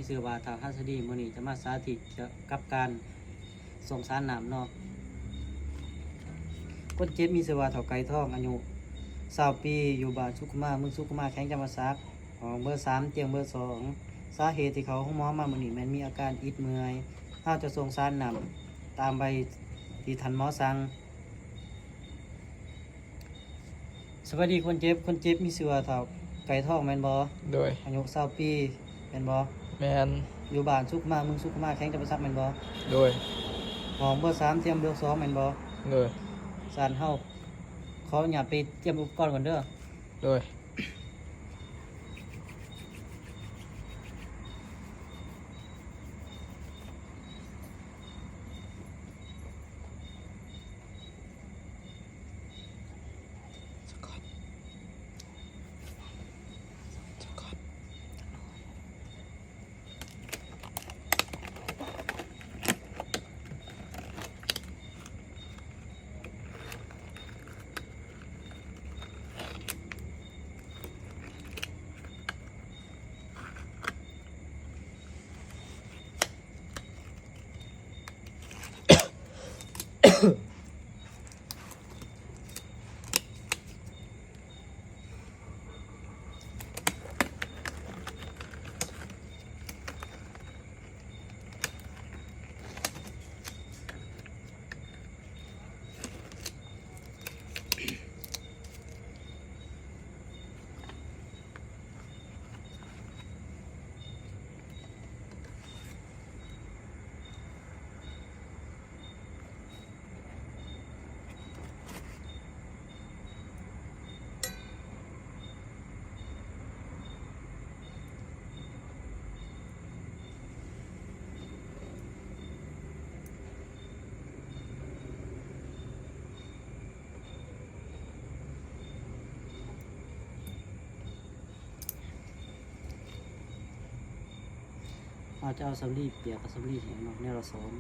ຊື່ວ່າທ້າວຫັນສະດີ ມື້ນີ້ຈະມາສາທິດກ່ຽວກັບການສົ່ງສານນ້ຳເນາະ. ຄົນເຈັບມີຊື່ວ່າທ້າວໄກ່ທອງ ອາຍຸຊາວປີ ຢູ່ບ້ານສຸຂຸມາ ເມືອງສຸຂຸມາ ແຂວງຈຳປາສັກ ຫ້ອງເບີສາມ ຕຽງເບີສອງ. ສາເຫດທີ່ເຂົ້າໂຮງໝໍມາມື້ນີ້ແມ່ນມີອາການອິດເມື່ອຍ. ເຮົາຈະສົ່ງສານນ້ຳຕາມໃບທີ່ທ່ານໝໍສັ່ງ. ສະບາຍດີຄົນເຈັບ. ຄົນເຈັບມີຊື່ວ່າທ້າວໄກ່ທອງແມ່ນບໍ່? ໂດຍ. ອາຍຸຊາວປີແມ່ນບໍ່? ແມ່ນ. ຢູ່ບ້ານສຸຂຸມາ ເມືອງສຸຂຸມາ ແຂວງຈຳປາສັກແມ່ນບໍ່? ໂດຍ. ຫ້ອງເບີສາມ ຕຽງເບີສອງແມ່ນບໍ່? ໂດຍ. ຊັ້ນເຮົາຂໍອະນຸຍາດໄປຕຽມອຸປະກອນກ່ອນເດີ. ໂດຍ. ເຮົາຈະເອົາສຳລີປຽກກັບສຳລີແຫ້ງເນາະ ແນວລະສອງ.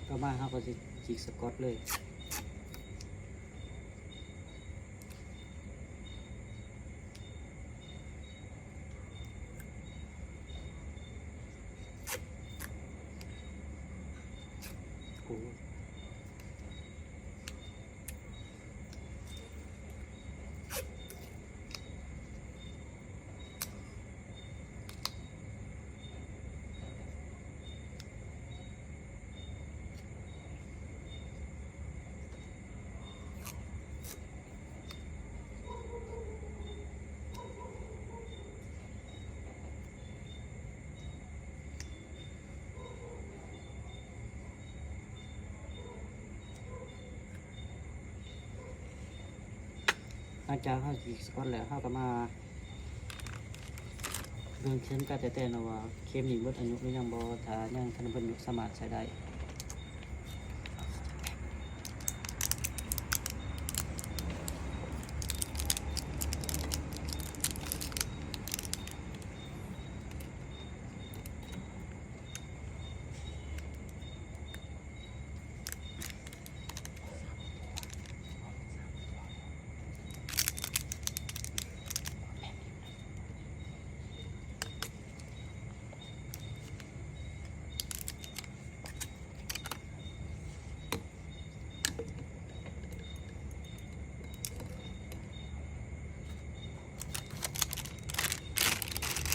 ຕໍ່ມາເຮົາກໍຊິຈິກສະກອດເລີຍ. ໂອ້. ຫຼັງຈາກເຮົາຈີກສະກອດແລ້ວ ເຮົາກໍມາເບິ່ງເຂັມກັດແຕ່ໆເນາະວ່າ ເຂັມນີ້ໝົດອາຍຸຫຼືຍັງບໍ່. ຖ້າຍັງທັນໝົດອາຍຸ ສາມາດໃຊ້ໄດ້.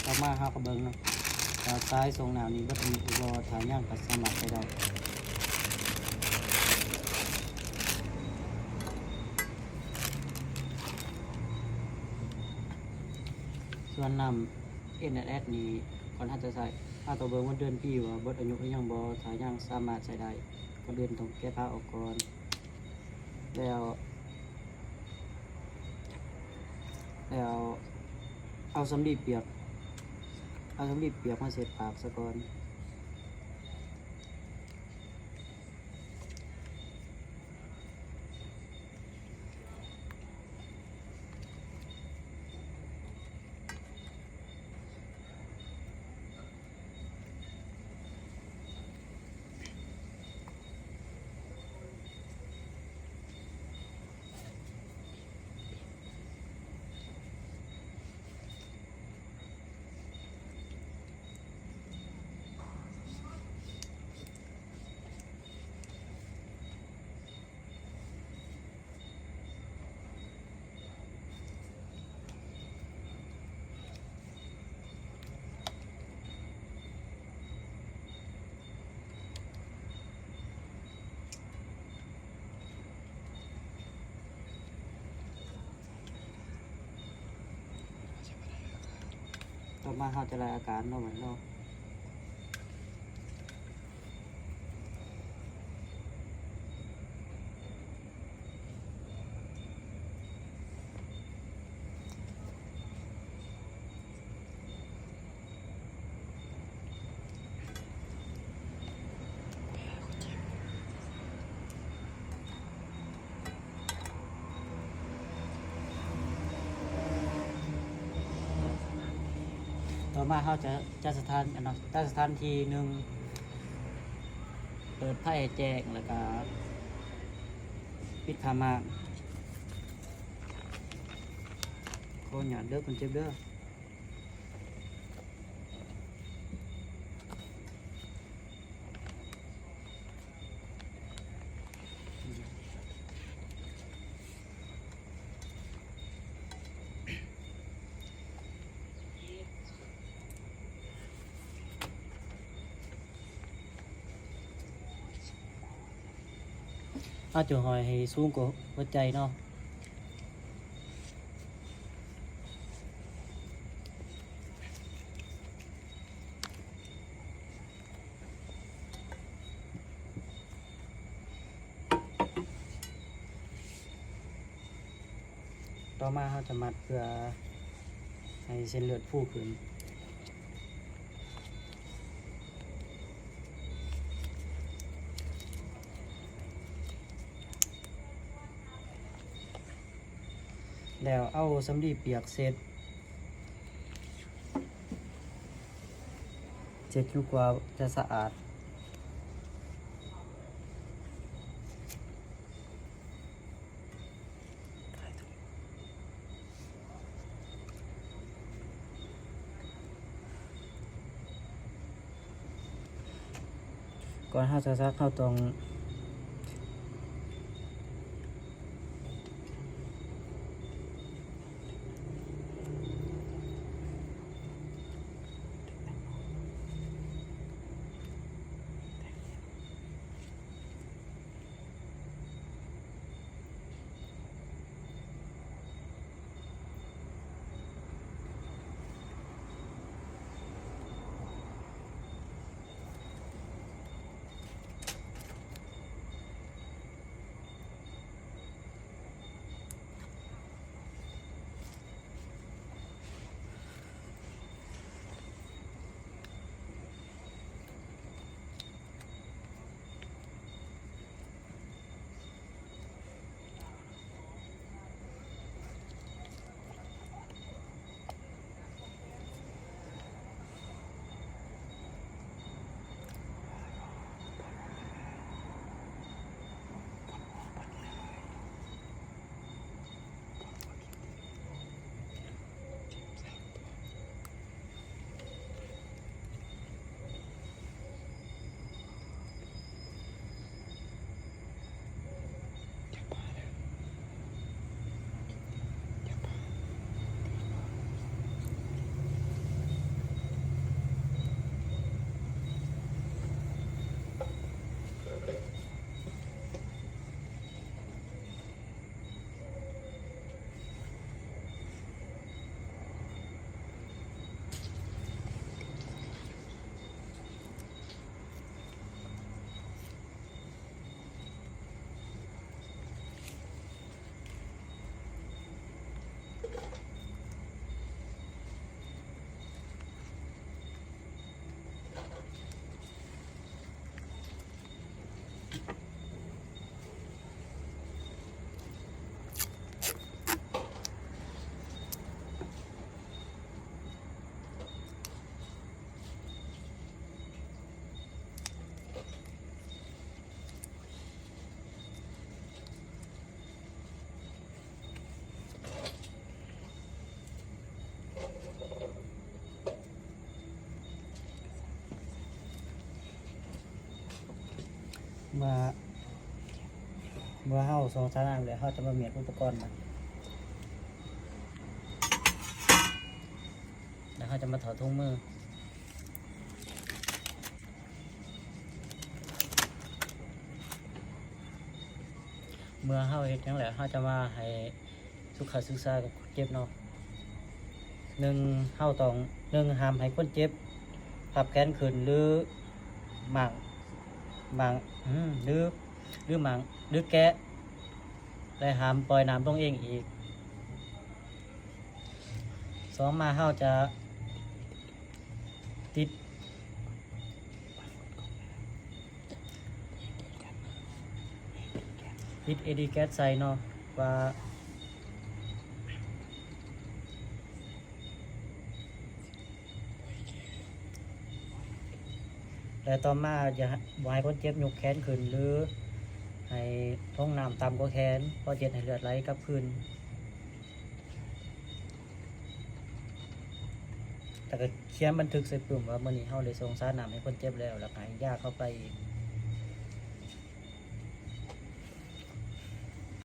ຕໍ່ມາເຮົາກໍເບິ່ງເນາະ ວ່າສາຍສົ່ງນ້ຳນີ້ເບິດອາຍຸຫຼືບໍ່. ຖ້າຍັງກໍສາມາດໃຊ້ໄດ້. ສ່ວນນ້ຳ ເອັນແອນແອັດ ນີ້ ກ່ອນເຮົາຈະໃຊ້ ເຮົາຕ້ອງເບິ່ງວ່າເດືອນປີວ່າເບິດອາຍຸຫຼືຍັງບໍ່. ຖ້າຍັງສາມາດໃຊ້ໄດ້. ກ່ອນອື່ນຕ້ອງແກະຝາອອກກ່ອນ ແລ້ວ ແລ້ວເອົາສຳລີປຽກ ເອົາສຳລີປຽກມາເຊັດປາກສາກ່ອນ. ມາເຮົາຈະໄລ່ອາການເນາະ ບັດນີ້ເນາະ. ຕໍ່ມາເຮົາຈະຈັດສະຖານ ອັນເນາະ ຈັດສະຖານທີ່ ໜຶ່ງ ເປີດໄຟໃຫ້ແຈ້ງ ແລ້ວກະປິດຜ້າມ່ານ. ຂໍອະນຸຍາດເດີຄົນເຈັບເດີ. ເອົາຈະຫ້ອຍໃຫ້ສູງກວ່າຫົວໃຈເນາະ. ຕໍ່ມາເຮົາຈະມັດເພື່ອໃຫ້ເສັ້ນເລືອດຟູຂຶ້ນ. ແລ້ວເອົາສຳລີປຽກເຊັດ ເຊັດຈົນກວ່າຈະສະອາດ. ກ່ອນເຮົາຈະສັກ ເຮົາຕ້ອງ ເມື່ອ ເມື່ອເຮົາສອງສາຍນ້ຳແລ້ວ ເຮົາຈະມາມ້ຽນອຸປະກອນມັນ ແລ້ວເຮົາຈະມາຖອດຖົງມື. ເມື່ອເຮົາເຮັດຫຍັງແລ້ວ ເຮົາຈະມາໃຫ້ສຸຂະສຶກສາກັບຄົນເຈັບເນາະ. ໜຶ່ງ ເຮົາຕ້ອງ ໜຶ່ງ ຫ້າມໃຫ້ຄົນເຈັບພັບແຂນຂຶ້ນ ຫຼື ມ້າງ ມ້າງ ອືມ ຫຼື ຫຼື ມ້າງ ຫຼື ແກະ ແລະ ຫ້າມປ່ອຍນ້ຳລົງເອງອີກ. ສອງ ມາເຮົາຈະຕິດ ຕິດເອດີແກັດໃສ່ເນາະ ວ່າ ແລະ ຕໍ່ມາຢ່າ ບໍ່ໃຫ້ຄົນເຈັບຍົກແຂນຂຶ້ນ ຫຼື ໃຫ້ຖົງນ້ຳຕ່ຳກວ່າແຂນ ເພາະຈະເຮັດໃຫ້ເລືອດໄຫຼກັບຄືນ. ແລ້ວກໍຂຽນບັນທຶກໃສ່ປຶ້ມວ່າ ມື້ນີ້ເຮົາໄດ້ສົ່ງສານ້ຳໃຫ້ຄົນເຈັບແລ້ວ ແລ້ວກໍໃຫ້ຢາເຂົ້າໄປອີກ